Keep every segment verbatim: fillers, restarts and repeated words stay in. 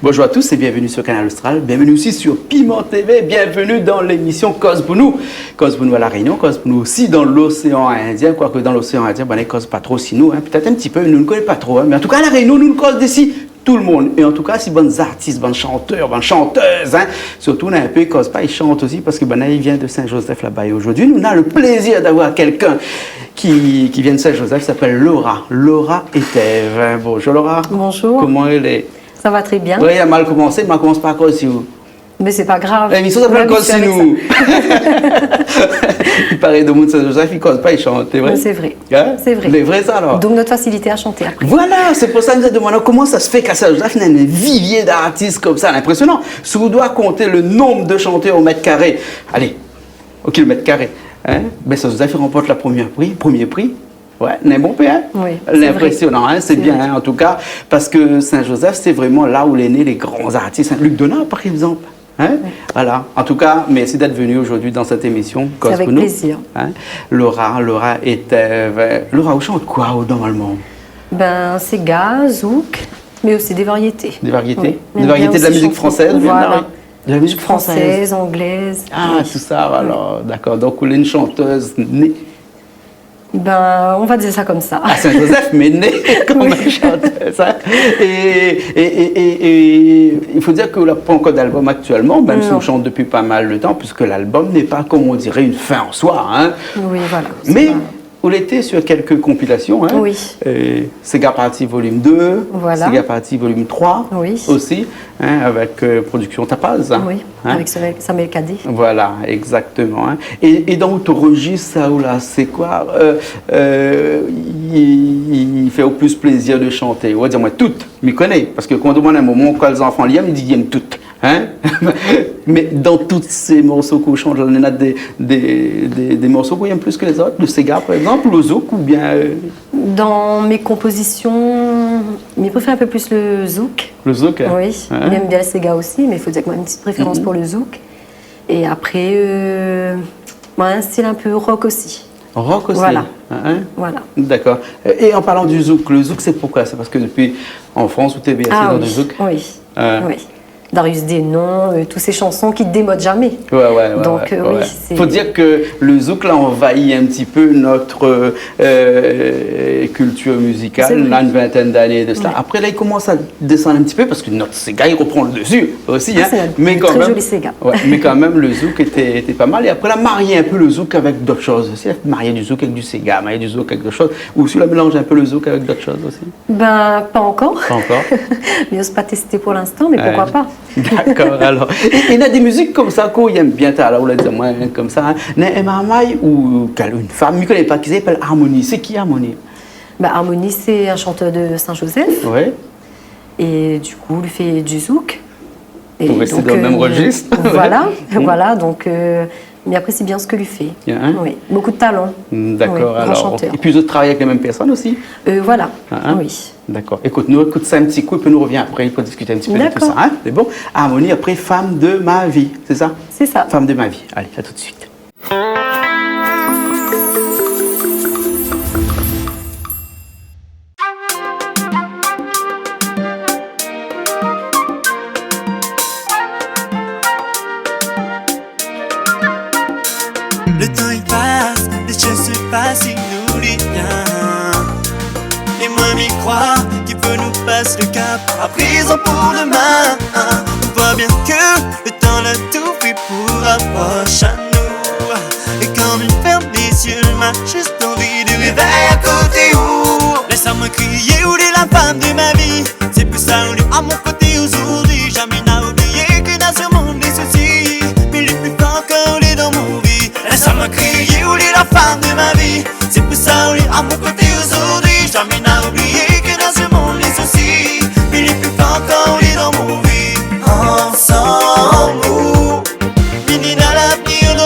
Bonjour à tous et bienvenue sur Kanal Austral. Bienvenue aussi sur Piment T V. Bienvenue dans l'émission Koz pou nou. Koz pou nou à La Réunion, koz pou nou aussi dans l'océan Indien. Koiké dan l'océan Indien, bin, i koz pa tro si nou, in. Pétèt in ti pé, mé nou, nou koné pa tro, in. Mé an tou ka, La Réunion, nou, nou koz isi tout le monde. É an tou ka, si bann artis, bann shantèr, bann shantèz, in, sirtou, néna in pé, i koz pa, i shant osi, parske, bin, i vien de Saint-Joseph laba. É zordi, nou, nou na le plézir d'avoir kèlkin ki, ki vien de Saint-Joseph, i apèl Laura. Laura Etève. Bonjour, Laura. Bonjour. Koman i lé ? Sa va trè bien. Oui, la mal komansé, mé komans pa koz si ou. Mé sé pa grav. Lémision i apèl Koz si nou. Nou lé abitié avèk sa. I paré, domoun Saint-Joseph i koz pa, i shant, sé vré ? Mé sé vré. In ? Sé vré. Mé vré sa, alor. Donk, nout fasilité a shanté apré. Voilà, sé pou sa nou la domann koman sa i fé k'a Saint-Joseph néna in vivié d'artis konmsa, inprésionan. Si ou doi kont le nonb de shantèr o mèt karé, alé, o kilomèt karé, in, bin, Saint-Joseph i ranport la promièr pri, promié pri. Ouais, néna in bonpé, in ? Oui, sé vré. Inprésionan, in, sé bien, in, an tou ka, parske Saint-Joseph, sé vréman la ousa lé né lé gran artis, in. Luc Donat, par égzanp, in ? Oui. Voilà. An tou ka, mèrsi d'èt venu zordi dan sèt émision, Koz pou nou. Sé avèk plézir. In ? Laura, Laura Etève, Laura, ou shant koi, ou, normalman ? Bin, séga, zouk, mé osi dé variété. Dé variété ? Oui. Dé variété de la mizik fransèz, oubien de la, de la mizik fransèz ? Fransèz, anglèz. Ah, oui. Tout sa, alor, dakor. Donk, ou lé in shantèz né Bin, nou va dir sa konmsa. A Saint-Joseph, mé né konm in shantèz, in. Oui. É, é, é, é, é i fo dir ke ou la pa ankor d'album aktièlman, mèm si ou shant dopi pa mal de tan, puiske l'album n'est pas, comme on dirait, une fin en soi, in. Non. Oui, voilà, sé pa... Mé ou lété sur kèlk konpilasion, in. Oui. Euh, Séga Party Volume deux, voilà. Séga Party Volume trois osi, in, avèk, euh, Production Tapaz, in. Oui. In ? Avèk Samuel, Samuel Cadet. Voilà, exactement, in. É, é dan out rejis, sa, ou la, sé koi, euh, euh, i, i fé ou plis plézir de shanté ? Ou va dir amoin tout, mi koné, parske kan ou domann in momon kèl zanfan li èm, li di li èm tout, in ? Mé dan tout sé morso k'ou shant la, néna dé, dé, dé, dé morso k'ou èm plis ke lézot, le séga, par égzanp, le zouk, oubien, euh, Dan mé konpozision, mi préfèr in pé plis le zouk. Le zouk, in ? Oui, in ? Mi èm bien le séga osi, mé i fo dir ke moin néna in ti préférans pou le zouk. É apré, euh, moin néna in stil in pé rock osi. Rock osi ? Voilà. In, in ? Voilà. Dakor. É, é an parlan du zouk, le zouk, sé poukoi ? Sé parske dopi anfans ou té bèrsé dan le zouk ? Ah oui, oui. Euh. Oui. Darius Denon, euh, tout sé shanson ki démod jamé. Ouais, ouais, ouais. Donk, euh, oui, sé... Fo dir ke le zouk la anvahi in ti pé nout, euh, kiltir mizikal, néna in vintèn d'ané de sa. Sé vré. Oui. Apré la, li komans désann in ti pé parske nout séga i ropran le desi osi, in. Ah, sé in trè zoli séga. Mé kan mèm, ouais, mé kan mèm, le zouk lété, lété pa mal. É apré, la marié in pé le zouk avèk d'ot shoz osi. Marié du zouk avèk du séga, marié du zouk avèk d'ot shoz. Ou si ou la mélanz in pé le zouk avèk d'ot shoz osi. Bin, pa ankor. Pa ankor. Mi oz pa tèsté pou linstan, mé poukoi pa. Dakor, alor. É, é néna dé mizik konmsa k'ou èm bien, talèr ou la di amoin konmsa, in. Néna in marmay ou kèl, in fanm, mi koné pa, ki apèl Harmonie. Sé ki Harmonie ? Bin, Harmonie, sé in shantèr de Saint-Joseph. Ouais. É du kou, li fé du zouk. É donk, euh, voilà, voilà, donk, euh, mé apré, sé bien sak li fé. Bien, in ? Oui, bonpé de talan. Mm, dakor, alor. Oui, gran shantèr. É pi, zot i travay avèk lé mèm pèrsone osi ? Euh, voilà, oui. Dakor. Ékout, nou ékout sa in ti kou, épi nou rovien apré pou diskité in ti pé de tout sa, in ? Dakor. Sé bon ? Harmonie, apré Femme de ma vie, sé sa ? Sé sa. Femme de ma vie. Alé, à tout de suite. Le tan i pas, lé shoz i pas, i oubli rien. É moin mi kroi k'i pé nou pas le kap, a prézan pou domin. Ou voi bien ke le tan la tout fé pou raprosh anou. É kan mi fèrm lé zié, ma zis anvi de révèy a koté ou. Lès amoin kriyé, ou lé la femme de ma vie. Sé pou sa ou lé a mon koté zordi. Jamé na oublié ke dan se monn lé sousi, mé lé pli for kan ou lé dan mon vi. Lès amoin kriyé, ou lé la femme de ma vie. Sé pou sa ou lé a mon koté zordi. Jamé na oublié ke dan se monn lé sousi, mé lé pli for kan ou lé dan mon vi. Ansanm ou, mi ni na lavnir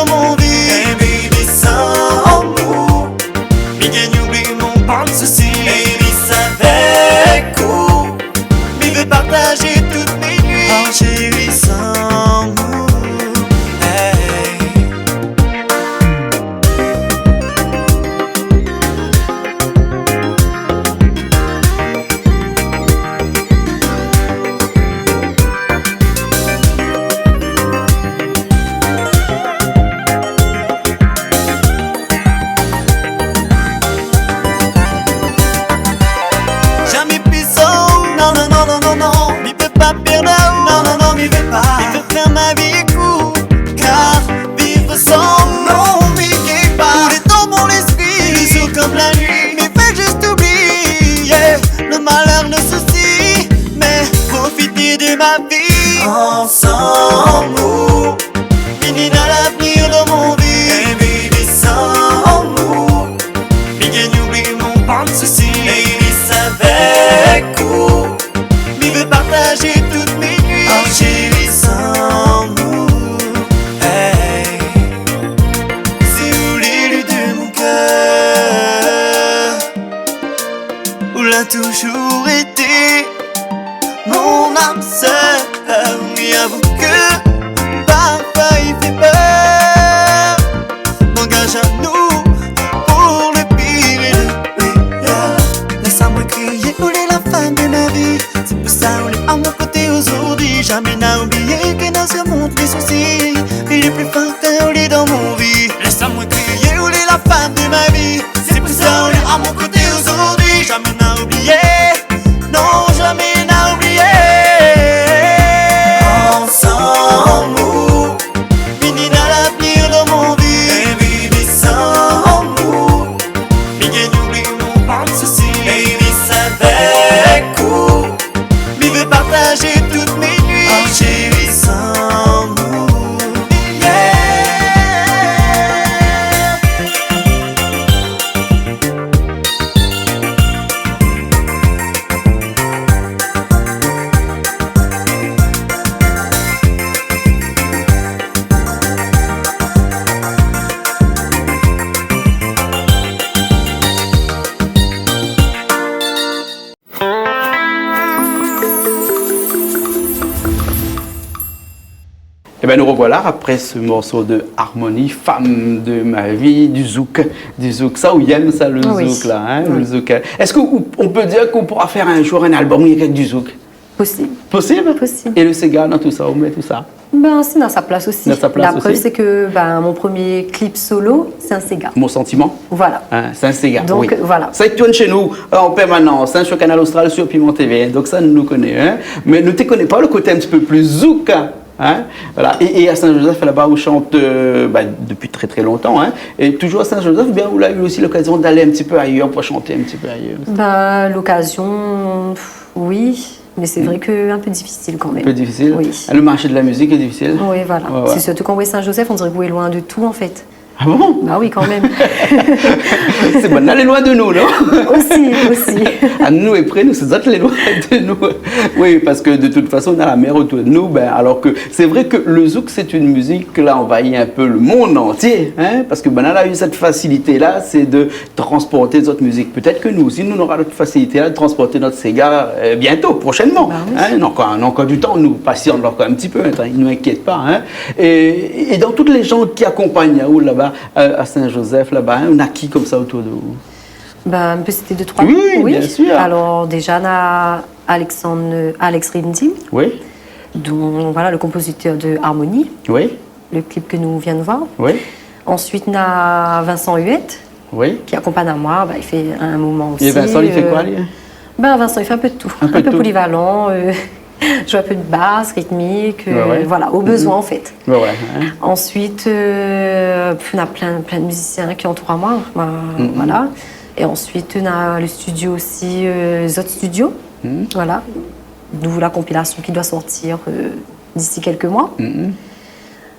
Ben, nous revoilà après ce morceau de Harmonie, Femme de ma vie, du zouk, du zouk. Sa ou yèm sa, le zouk la, hein, le zouk. Est-ce qu'on peut dire qu'on pourra faire un jour un album avec du zouk ? Possible. Possible ? Possible. Et le séga dans tout ça, ou mèt tout ça ? Ben, sé dan sa plas osi. Dan sa plas osi. La preuve, c'est que, ben, mon premier clip solo, c'est un séga. Mon sentiment. Voilà. Hein, c'est un séga, oui. Donc, voilà. Sa i tourn shé nou, euh, en permanence, hein, sur Kanal Austral, sur Piment T V, hein. Donc sa, nou koné, hein. Mé nou té koné pa le koté un petit peu plus zouk, hein. Voilà. Et, et à Saint-Joseph, là-bas, ou shant, euh, ben, depuis très, très longtemps, hein. Et toujours à Saint-Joseph, bien, ou la u osi l'occasion d'aller un petit peu ailleurs pour chanter un petit peu ailleurs. Ben, l'occasion, pff, oui. Mais c'est vrai que un peu difficile quand même. Un peu difficile. Oui. Le marché de la musique est difficile. Oui, voilà. Ouais, ouais. C'est surtout quand on est Saint-Joseph, on dirait qu'on est loin de tout, en fait. Ah bon ? Bah oui, quand même. Sé banna lé loin de nou, non ? Aussi, aussi. Ah, nou, é pré nou, sé zot lé loin de nou. Oui, parce que de toute façon, on a la mer autour de nous. Ben, alors que c'est vrai que le zouk, c'est une musique qui a envahi un peu le monde entier, hein, parce que banna la u cette facilité-là, c'est de transporter zot musique. Peut-être que nous aussi, nous aurons notre facilité à transporter notre séga, euh, bientôt, prochainement. Bah oui. Hein, on a encore, on a encore du temps, nou patiente encore un petit peu, hein, nou inquiète pas, hein. Et, et dans toutes les gens qui accompagnent aou là-bas, euh, à Saint-Joseph, là-bas, hein, on a qui comme ça autour de vous ? Ben, on peut citer deux, trois noms, oui, bien sûr. Alors, déjà, on a Alexandre, euh, Alex Rimdim. Oui. Donc, voilà, le compositeur de Harmonie. Oui. Le clip que nous vient de voir. Oui. Ensuite, on a Vincent Huet, oui, qui accompagne à moi. Bah, il fait un moment aussi, euh. Et Vincent, il fait quoi, lui ? Ben, Vincent, il fait un peu de tout. Un peu de tout. Un peu polyvalent, euh, joue un peu de basse, rythmique, euh, ouais, ouais, voilà, au besoin, en fait. Ouais, ouais, hein. Ensuite, euh, pff, on a plein, plein de musiciens qui entourent à moi, bah, voilà. Et ensuite, on a le studio aussi, euh, Zot Studio. Voilà. D'où la compilation qui doit sortir, euh, d'ici quelques mois.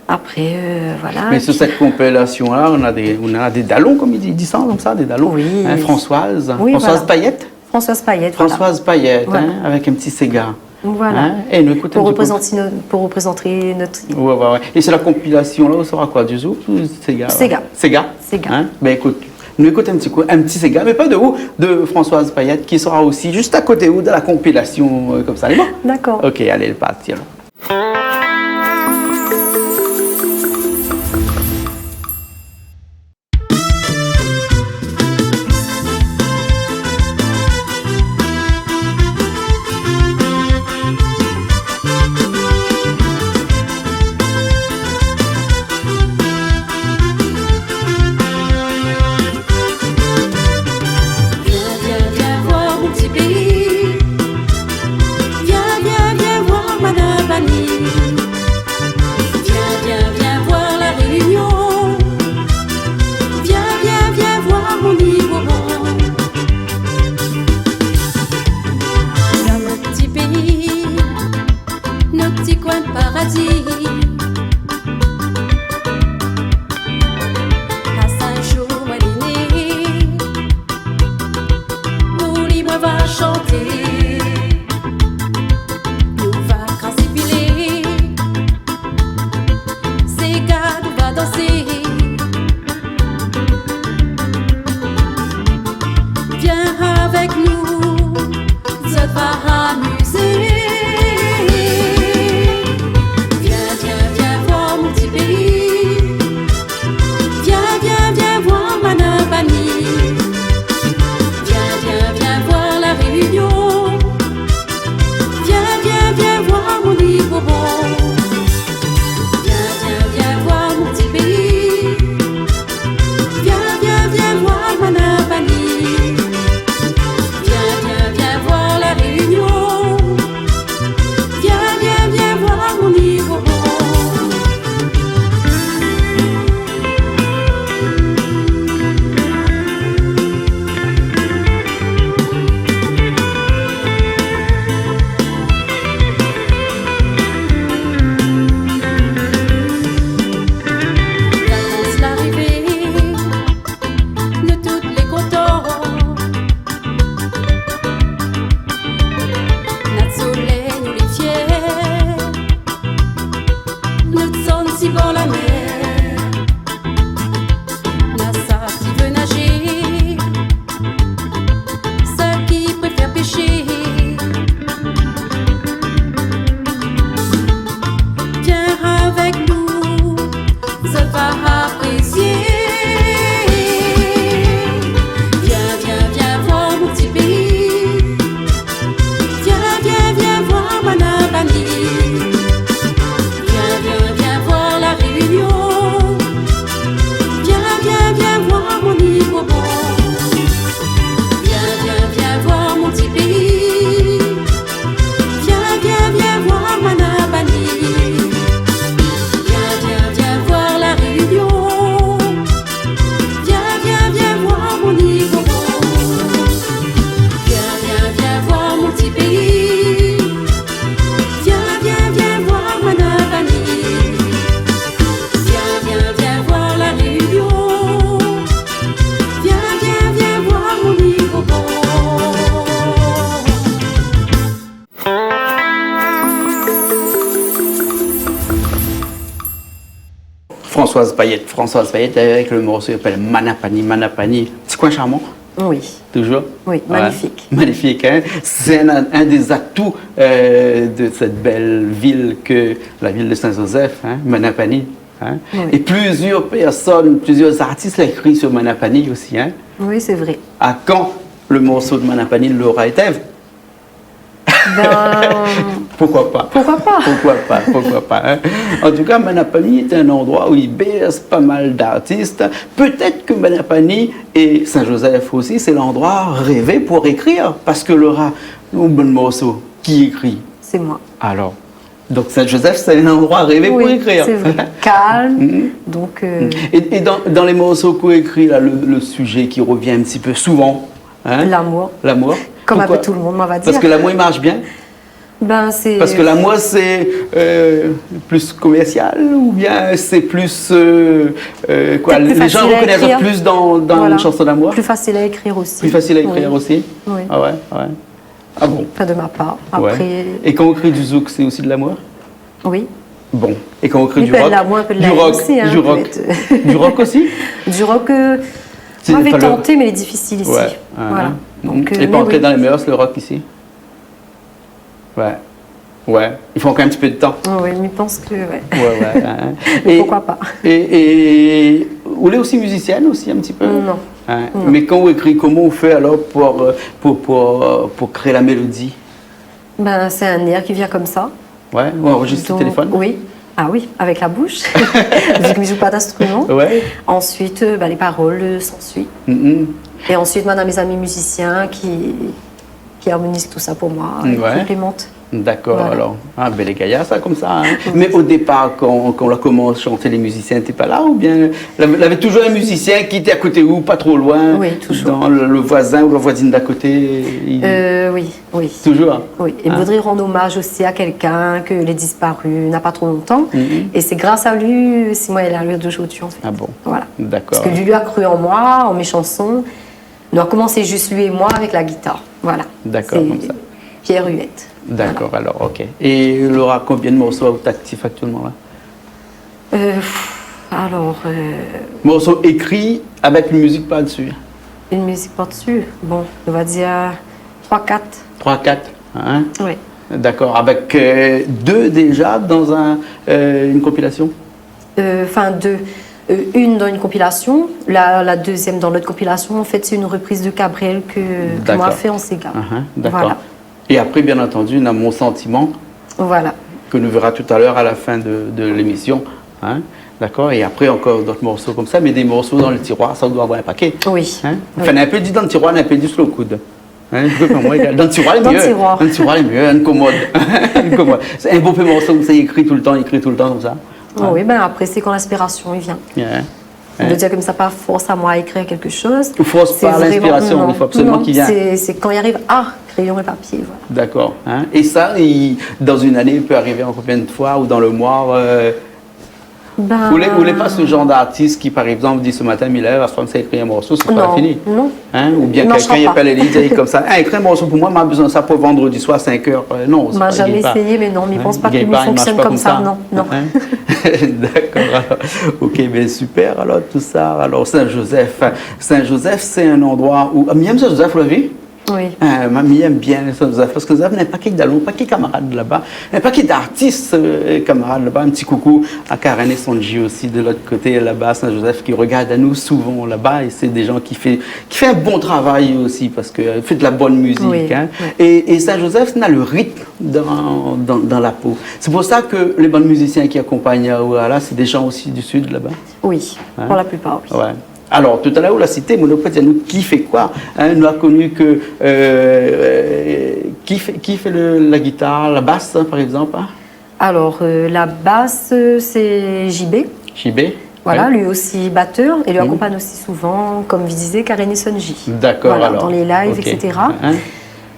Après, euh, voilà. Mais sur cette compilation-là, on a des, on a des dalons, comme il dit, il dit ça comme ça, des dalons. Oui. Hein, Françoise, oui, Françoise Payet. Françoise Payet, voilà. Françoise Payet, hein, avec un petit séga. Voilà. Hein, et nous écoutons un petit peu. Pour représenter no-, pour représenter notre île. Ouais, ouais, ouais. Et c'est la compilation-là, on saura quoi, du zouk ou séga, là ? Séga. Séga. Séga. Hein ? Ben écoute, nou ékout un petit coup, un petit séga, mais pas de ou, de Françoise Payet, qui sera aussi juste à côté ou dans la compilation, euh, comme ça. Allez, bon ? D'accord. Ok, allez, lé parti alors. Vien, vien, vien voir mon ti péi. Vien, vien, vien voir mon Françoise Payet. Françoise Payet avèk le morso i apèl Manapany, Manapany. Ti koin sharman. Oui. Toujours. Oui, ouais. Magnifique. Magnifique, hein. C'est un, un des atouts, euh, de cette belle ville que la ville de Saint-Joseph, hein, Manapany, hein. Oui. Et plusieurs personnes, plusieurs artistes l'ont écrit sur Manapany aussi, hein. Oui, c'est vrai. À quand le morceau de Manapany, Laura et Ève ? Ben, pourquoi pas ? Pourquoi pas ? Pourquoi pas ? Pourquoi pas, hein ? En tout cas, Manapany est un endroit où il berce pas mal d'artistes. Peut-être que Manapany et Saint-Joseph aussi, c'est l'endroit rêvé pour écrire. Parce que Laura, le bon morso, qui écrit ? C'est moi. Alors, donc Saint-Joseph, c'est un endroit rêvé pour écrire. Oui, c'est vrai. Calme, donc, euh, et, et dans, dans les morceaux qu'on écrit, là, le, le sujet qui revient un petit peu souvent, hein ? L'amour. L'amour. Pourquoi ? Comme un peu tout le monde, on va dire. Parce que l'amour, il marche bien ? Ben, c'est... Parce que l'amour, c'est, euh, plus commercial, ou bien c'est plus, euh, euh, quoi, les gens reconnaissent plus dans, dans une chanson d'amour ? Peut-être plus facile à écrire. Voilà. Plus facile à écrire aussi. Plus facile à écrire aussi ? Oui. Oui. Ah ouais, ouais. Ah bon ? Enfin, de ma part. Ouais. Après... Et quand on écrit du zouk, c'est aussi de l'amour ? Oui. Bon. Et quand on écrit du rock ? Un peu de l'amour, un peu de la haine aussi, hein, peut-être. Du rock. Du rock aussi ? Du rock, euh, moi, j'avais tenté, mais il est difficile ici. C'est pas le, ouais, ouais. Voilà. Donc, euh, mais oui. Et pas entré dans les mœurs, le rock ici ? Ouais. Ouais. Il faut encore un petit peu de temps. Oh oui, mais je pense que, ouais. Ouais, ouais, hein. Mais pourquoi pas ? Et, et, et ou lé aussi musicienne aussi, un petit peu ? Non. Hein. Non. Mais quand on écrit, comment on fait alors pour, euh, pour, pour, euh, pour créer la mélodie ? Ben, c'est un air qui vient comme ça. Ouais, on enregistre au téléphone ? Donc, oui. Ah oui, avec la bouche, vu que je joue pas d'instrument. Ouais. Ensuite, euh, ben, les paroles, euh, s'ensuivent. Mhm. Et ensuite, ben, on a mes amis musiciens qui, qui harmonisent tout ça pour moi et qui complémentent. Ouais. D'accord, alors. Voilà. Ah, ben, lé gayar, sa, konmsa, hein. Oui. Mais au départ, quand, quand on a commencé à chanter, les musiciens étaient pas là, ou bien lavé, lavé toujours un musicien qui était à côté ou pas trop loin, dans le, le voisin ou la voisine d'à côté, il... Oui, toujours ? Oui, toujours, hein. Oui. Et je voudrais rendre hommage aussi à quelqu'un que lé disparu, na pa tro lontan. Mhm. Et c'est grâce à lui si moin lé la, lèr d'ojourdui, en fait. Ah bon ? Voilà. D'accord. Parce que lui, lui a cru en moi, en mes chansons. Nou la komansé just lui et moi avec la guitare. Voilà. D'accord, konmsa. C'est Pierre Huet. D'accord, alors, ok. Et Laura, combien de morceaux ou lé aktif actuellement, là ? Euh, pff, alors, euh, morceaux écrits avec une musique par-dessus. Une musique par-dessus. Bon, on va dire trois, quatre. Trois, quatre, hein ? Oui. D'accord, avec, euh, deux déjà dans un, euh, une compilation ? Euh, enfin, deux. Euh, une dans une compilation, la, la deuxième dans l'autre compilation. En fait, c'est une reprise de Cabrel que, que moi a fait en séga. D'accord. Ah, hein, d'accord. Voilà. Et après, bien entendu, on a Mon Sentiment, voilà, que nou véra tout à l'heure à la fin de, de l'émission, hein, d'accord ? Et après, encore d'autres morceaux comme ça, mais des morceaux dans le tiroir, sa ou doi avoir in paké. Oui. Hein ? Oui. Enfin, in pé di dan le tiroir, in pé di sou le koud. Hein, in pé konm moin, dan le tiroir lé mieux. Dan le tiroir. Dan le tiroir lé mieux, in komod. In komod. C'est un beau morceau, sa ékri tout le tan, ékri tout le tan konmsa. Oh oui, ben après, c'est quand l'inspiration, il vient. Ouais. Hein ? Je veux dire, comme ça, pas force à moi à écrire quelque chose. Ou fors pa l'inspirasion, il faut absolument qu'il vienne. C'est vraiment, non, c'est, c'est quand il arrive, ah, crayon et papier, voilà. D'accord, hein. Et ça, il, dans une année, il peut arriver en combien de fois, ou dans le mois, euh, ou lé, ou lé pa ce genre d'artiste qui, par exemple, dit : « Ce matin, mi lèv, aswar mi sa ékri in morso, sé pa fini. » Non, non. Hein ? Ou bien quelqu'un i apèl é li di konmsa : « Eh, ékri in morso pou moin, ma bezoin sa pou vendredi soir, cinq heures. » Euh, non, c'est pas, il est pas... Moi, jamais essayé, mais non, mi pans pa ke mi fonksionn konmsa, non, non. Hein ? D'accord, alors. Ok, ben super, alors, tout ça. Alors, Saint-Joseph. Saint-Joseph, c'est un endroit où, ah, mi èm Saint-Joseph, ou la vi ? Oui. Euh, ma, mi èm bien Saint-Joseph, parce que Saint-Joseph na in paké dalon, in paké kamarad laba, in paké d'artistes, euh, kamarad laba. Un petit coucou à Karen et Sonji aussi, de l'autre côté, là-bas, Saint-Joseph, qui regarde à nous souvent là-bas, et c'est des gens qui fait, qui fait un bon travail aussi, parce que, euh, fait de la bonne musique, hein. Oui, oui. Et, et Saint-Joseph, na le rythme dans, dans, dans la peau. C'est pour ça que les bons musiciens qui accompagnent Aouara, c'est des gens aussi du sud, là-bas. Oui, pour la plupart, oui. Hein ? Ouais. Alors, tout à l'heure, ou la sité, mé nou pé dir anou ki fé koi, hein, nou la koni ke, euh, ki fé, ki fé le, la guitare, la basse, hein, par exemple, hein ? Alors, euh, la basse, euh, c'est J B. J B, voilà, ouais. Lui aussi batteur, et lui accompagne aussi souvent, comme vous disiez, Karen et Sonji. D'accord, alors. Voilà, dans les lives, et cetera. Hein ?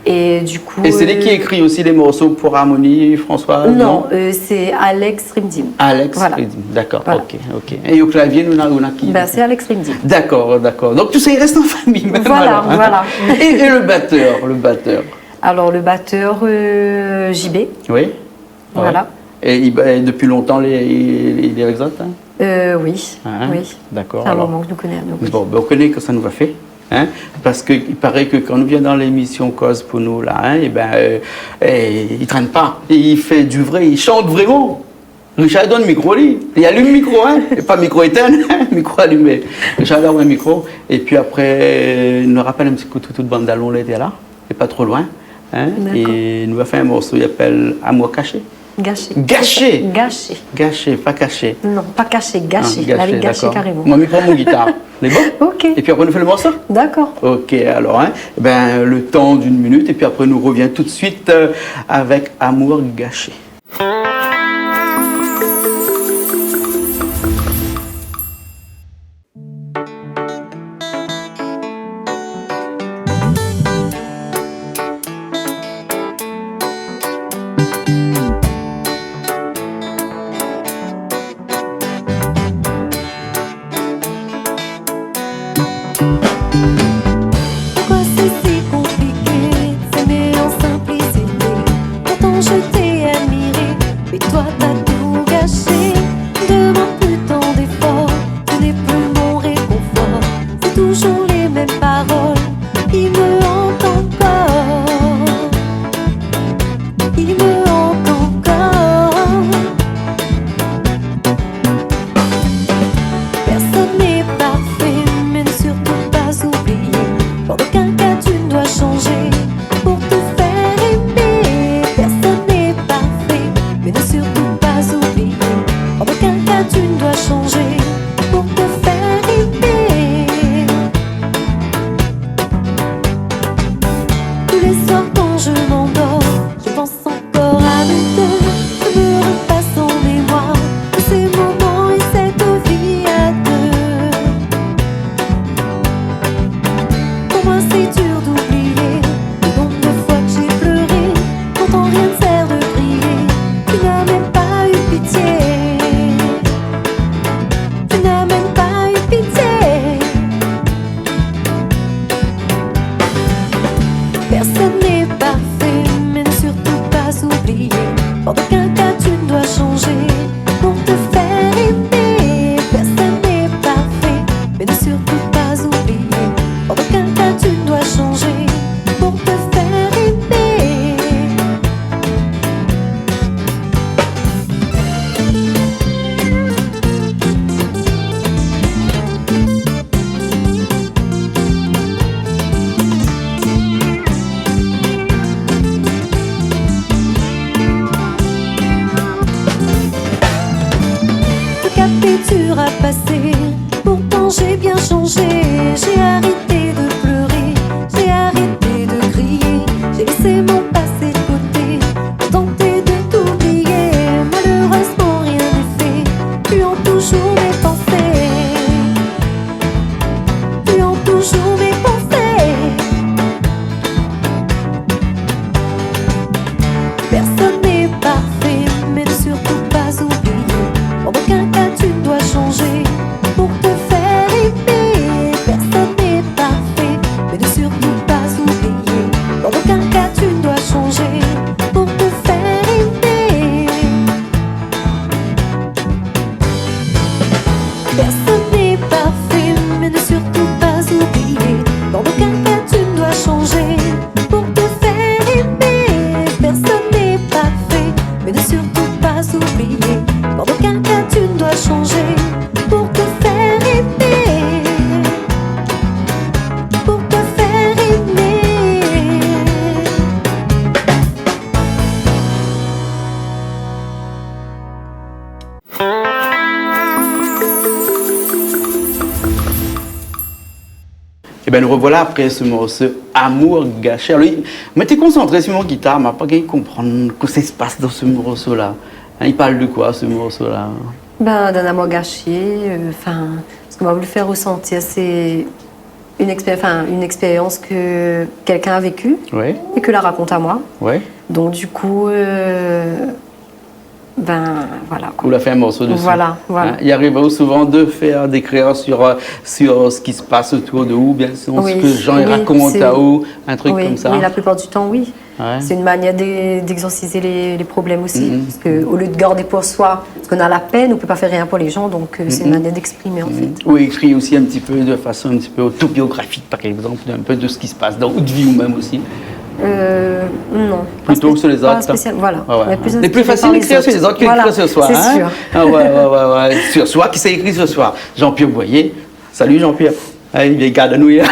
Et du coup, euh, et c'est lui qui écrit aussi les morceaux pour Harmonie, Françoise, non ? Non, euh, c'est Alex Rimdim. Alex Rimdim, d'accord, ok, ok. Voilà. Et au clavier, nou na, nou na ki ? Ben, c'est Alex Rimdim. D'accord, d'accord. Donc tout ça, il reste en famille, même alors, hein. Voilà, voilà. Et, et le batteur, le batteur ? Alors, le batteur, euh, J B. Oui. Voilà. Ouais. É li, bin, dopi lontan, li, li, li lé avèk zot, in ? Euh, oui, oui. Dakor, alor. Sé in moman ke nou koné, donk oui. Bon, bin, nou koné kosa nou va fé, in ? Parske i paré ke kan nou vien dan lémisyon Koz pou nou la, in, é bin, euh, é, li trène pa. Li fé du vré, li shant vréman. Richard i donn mikro, li. Li alim mikro, in. É pa mikro étinn, mikro alimé. Richard i donn in mikro. Épi apré, nou rapèl in ti kou tout, tout bann dalon lété la. Lé pa tro loin, in. Dakor. É nou va fé in morso i apèl Amour gashé. Gashé. Gashé. Gashé. Gashé, pa kashé. Non, pa kashé, gashé. Ah, gashé, la vi gashé, dakor. Karéman. Moin, mi pran mon gitar. Lé bon ? Ok. Épi apré, nou fé le morso ? Dakor. Ok, alor, in. Bin, le tan d'in minit, épi apré, nou rovien tout de suit, euh, avèk Amour gashé. Pourquoi c'est si compliqué de s'aimer en simplicité ? Pourtant je t'ai admiré, mais toi t'as tout gâché. Ne demande plus tant d'efforts, tu n'es plus mon réconfort. C'est toujours les mêmes paroles qui me hantent encore, qui me hantent encore. Personne n'est parfait, mais ne surtout pas oublier, dans aucun cas tu ne dois changer pour te faire aimer. Personne n'est parfait, mais ne surtout pas oublier, dans aucun cas tu ne dois changer pour te faire aimer. Tous les soirs quand je m'endors, je pense encore à nous deux, je me repasse en mémoire tous ces moments et cette vie à deux. Pour moi c'est dur d'oublier le nombre de fois que j'ai pleuré. Pourtant rien ne sert de prier, tu n'as même pas eu pitié. Tu n'as même pas eu pitié. Personne n'est parfait, mais ne surtout pas oublier, dans aucun cas tu ne dois changer pour te faire aimer. Personne n'est parfait, mais ne surtout pas oublier, dans aucun cas tu ne dois changer pour te faire aimer. Le cap est dur à passer, pourtant j'ai bien changé. J'ai arrêté de pleurer, j'ai arrêté de crier, j'ai laissé mon passé de côté, tenté de t'oublier. Malheureusement rien n'est fait, tu hantes toujours mes pensées, tu hantes toujours mes pensées. Personne n'est parfait, mais ne surtout pas oublier, en aucun cas tu ne dois changer pour te faire aimer. Personne n'est parfait, mais ne surtout pas oublier, en aucun cas tu ne dois changer pour te faire aimer. Personne n'est parfait, mais ne surtout pas oublier, dans aucun cas tu ne dois changer pour te faire aimer. Personne n'est parfait, mais ne surtout pas oublier, dans aucun cas tu ne dois changer pour te faire aimer, pour te faire aimer. Ében, nou rovoila apré se morso Amour gashé. Alor, mi té konsantré si mon gitar, ma pa gingn konprann kosa i spas dan se morso la. In, i parl de koi, se morso la ? Ben, d'un amour gâché, euh, enfin, ce que m'a voulu faire ressentir, c'est une expé-, enfin, une expérience que quelqu'un a vécue et que la raconte à moi. Ouais. Donc, du coup, euh, Ben, voilà, koi. Ou la fé in morso dési. Voilà, voilà. Hein, i ariv aou souvan de fèr, d'ékrir sur, euh, sur sak i pas otour de ou, oubien sur sak lé jan i rakont aou, in trik konmsa. Oui, oui, la plupart du temps, oui. Ouais. C'est une manière d'e-, d'exorciser les, les problèmes aussi. Mhm. Parce que au lieu de garder pour soi, parce qu'on a la peine, on peut pas faire rien pour les gens, donc, euh, c'est une manière d'exprimer, en fait. Ou ékri osi in ti pé de fason in ti pé autobiographique, par exemple, un peu de ce qui se passe dans votre vie ou même aussi. Euh, non. Plito sur les autres, hein. Pas spécial-, voilà. Ouais, ouais. Mais plus inspiré par les autres. Lé pli fasil ékrir sur les autres ke ékrir sur soi, hein. Voilà, c'est sûr. Ah ouais, ouais, ouais, ouais. Sur soi, kisa i ékri sur soi ? Jean-Pierre Boyer. Salut Jean-Pierre. Ah, li lé gard anou, hein.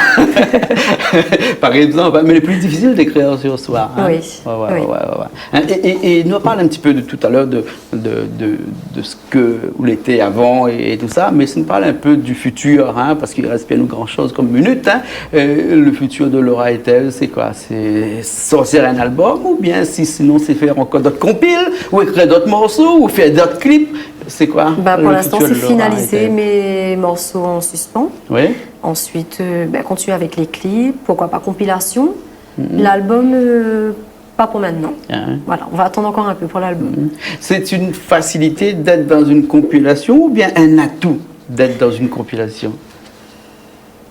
Par exemple, hein, mais lé pli difisil d'ékrir sur soi, hein. Oui, oui. Ouais, ouais, ouais, ouais, ouais. Hein, é, é, é nou la parl in ti pé de tout à l'heure de, de, de, de sak ou lété avan é, é tout sa, mé si nou parl in pé du futur, hein, parske i rès pi anou gran shoz konm minit, hein. Euh, le futur de Laura Etève, sé koi ? Sé sortir in album oubien si, sinon sé fèr ankor d'ot konpil ou ékrir d'ot morso ou fèr d'ot klip ? Sé koi le futur de Laura Etève ? Ben, pour l'instant, c'est finaliser mes morceaux en suspens. Oui. Ensuite, euh, ben, continuer avec les clips, pourquoi pas compilation. Mhm. L'album, euh, pas pour maintenant. Ah ouais. Voilà, on va attendre encore un peu pour l'album. Mhm. C'est une facilité d'être dans une compilation ou bien un atout d'être dans une compilation ?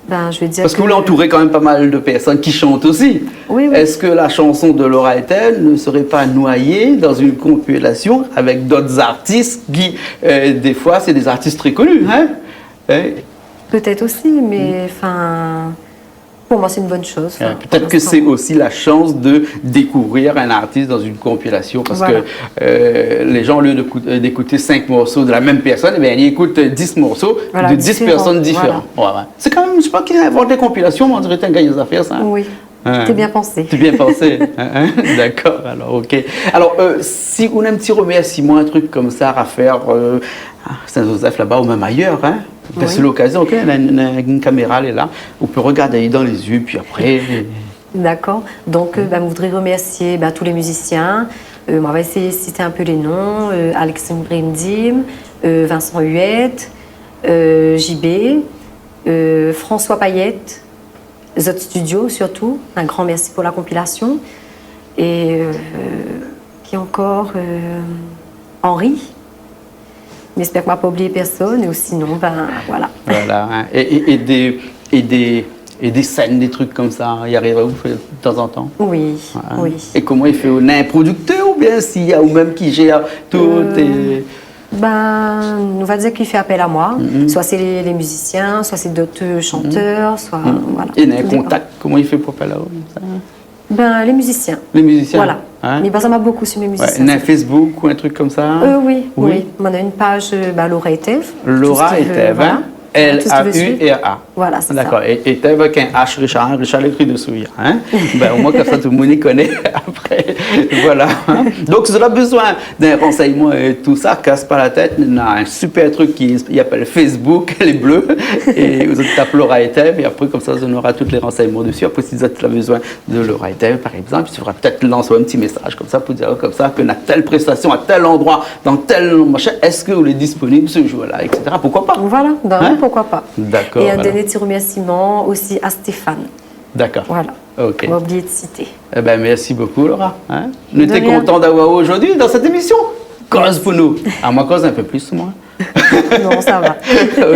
Ben, je vais dire que... Parce que vous l'entourez quand même pas mal de personnes qui chantent aussi. Oui, oui. Est-ce que la chanson de Laura Etève ne serait pas noyée dans une compilation avec d'autres artistes qui, euh, des fois, c'est des artistes très connus, hein ? Hein ? Peut-être aussi, mais, enfin, pour moi, c'est une bonne chose, enfin, pour l'instant. Euh, peut-être que c'est aussi la chance de découvrir un artiste dans une compilation, parce que, euh, les gens, au lieu d'écout-, euh, d'écouter cinq morceaux de la même personne, eh ben, ils écoutent dix morceaux de dix personnes différentes. Voilà, différents, voilà. Ouais, ouais. C'est quand même, je sais pas qui a inventé compilation, mais on dirait un gars, il a fait ça. Oui. Hein. C'était bien pensé. C'était bien pensé. Hein, hein. D'accord, alors, ok. Alors, euh, si ou néna in ti remèrsiman, in trik konmsa a fèr, euh, à Saint-Joseph laba ou mèm ayèr, hein, ben, c'est l'occasion, ok, néna, néna in kaméra, lé la, ou pé rogard ali dan lé zié, pi apré... D'accord. Donc, euh, ben, je voudrais remercier, ben, tous les musiciens. Euh, on va essayer de citer un peu les noms. Euh, Alexandre Brimdim, euh, Vincent Huet, euh, J B, euh, François Payet, Zot Studio surtout, un grand merci pour la compilation. Et, euh, qui encore, euh, Henri. J'espère que ma pa oublié personne, ou sinon, ben, voilà. Voilà, hein. Et, et, et des, et des, et des scènes, des trucs comme ça, hein, i ariv aou de temps en temps ? Oui, oui. Et comment i fé ? Ou néna in producteur oubien sé ou mèm ki jèr tout ? Euh, ben, on va dire qu'il fait appel à moi. Mhm. Soit c'est les, les musiciens, soit c'est d'autres, euh, chanteurs, soit, voilà. Tout dépend. Et néna in kontak, koman i fé pou apèl aou, konmsa ? Ben, les musiciens. Les musiciens, hein ? Voilà. Mi baz amoin beaucoup sur mes musiciens. Ouais, néna in Facebook ou in trik konmsa ? Euh, oui, oui. Néna une page, euh, ben, Laura Etève. Laura Etève, hein ? Tout ce qui veut, voilà. Tout ce qui veut suivre. L A U R A. Voilà, c'est ça. D'accord. Et, et Etève avec un H, Richard, hein, Richard lé ékri dessous, hein ? Ben, au moins, comme ça, tout le monde y connaît après. Voilà, hein ? Donc, si zot la bezoin d'in ransèyman é tout sa, kas pa la tèt, néna in super trik ki, i apèl Facebook, lé blé. É zot i tap Laura Etève, é apré, konmsa, zot nora tout lé ransèyman dési. Apré, si zot la bezoin de Laura Etève, par exemple, i fodra pétèt lans in ti mésaz konmsa pou dir, konmsa, ke néna tèl prestasion à tel endroit, dans tel machin, èske ou lé disponib ce jour-là, et cetera. Pourquoi pas ? Voilà, ben oui, pourquoi pas. Hein ? D'accord, alors. Et un dernier petit remerciement aussi à Stéphane. D'accord. Voilà. Ok. Ma oublié de citer. Eh ben, merci beaucoup, Laura. Hein ? De rien. Nou té kontan d'avoir aou aujourd'hui dans cette émission. Koz pou nou. Ah, moin koz in pé plis, moin. Non, ça va.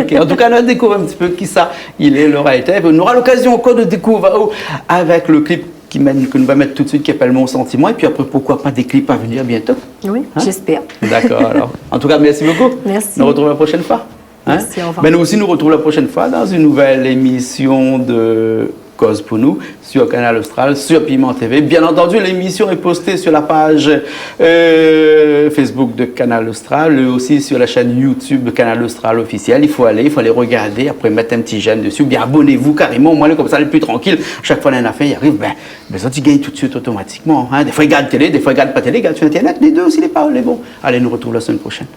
Ok. En tout cas, nou la dékouv in ti pé kisa i lé Laura Etève. Nou nora l'occasion encore de découvrir, oh, avec le clip ki mèn, ke nou va mèt tout de suite, ki apèl Mon Sentiment. Et puis après, pourquoi pas des clips à venir bientôt. Hein ? Oui, j'espère. D'accord, alors. En tout cas, merci beaucoup. Merci. Nou retrouv la prochaine fois. Hein ? Merci, au revoir. Ben, nou osi, nou retrouv la prochaine fois dans une nouvelle émission de Koz pou nou sur Kanal Austral, sur Piment T V. Bien entendu, l'émission est postée sur la page, euh, Facebook de Kanal Austral, et aussi sur la chaîne YouTube Kanal Austral officiel. I fo alé, i fo alé regardé, apré mèt in ti j'aime dési, oubien abonnez-vous carrément. Moin, lé konmsa, lé pli trankil. Shak foi néna in afèr i ariv, ben, ben, sa i gingn tout de suite automatiquement, hein. Défoi i gard télé, défoi i gard pa télé, i gard sur Internet, lé dé osi lé pa, lé bon. Allez, nou retrouv la semaine prochaine.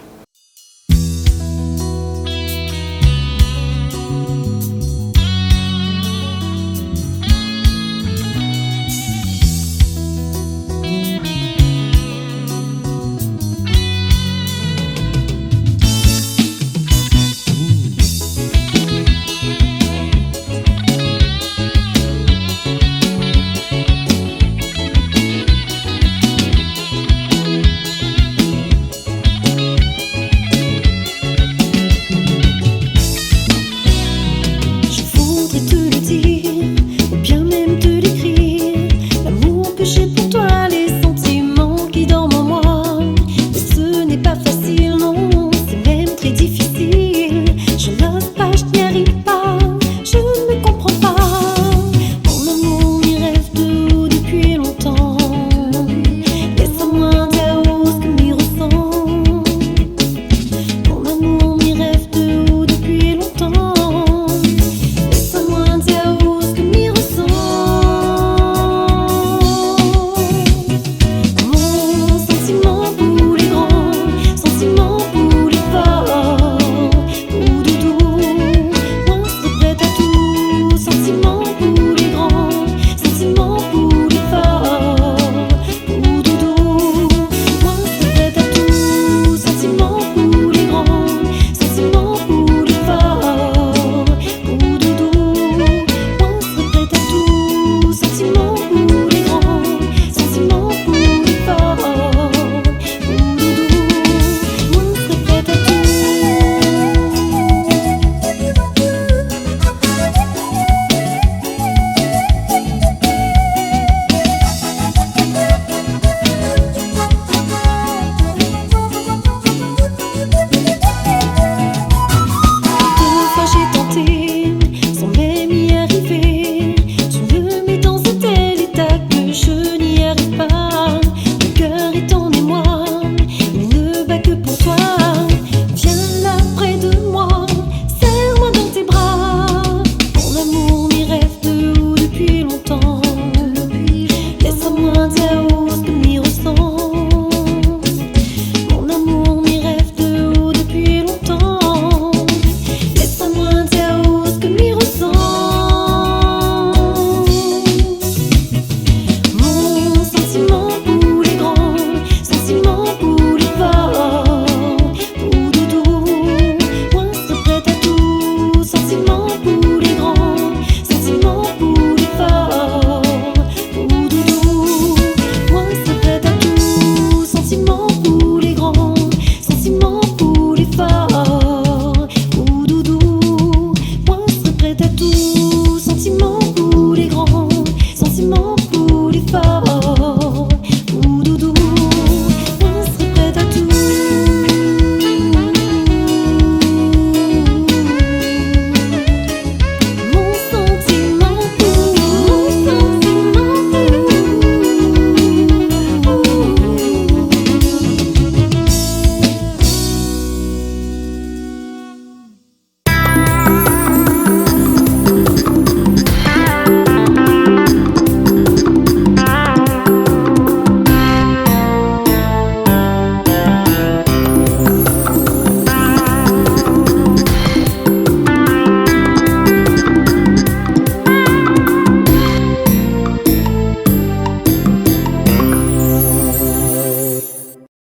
Tatou.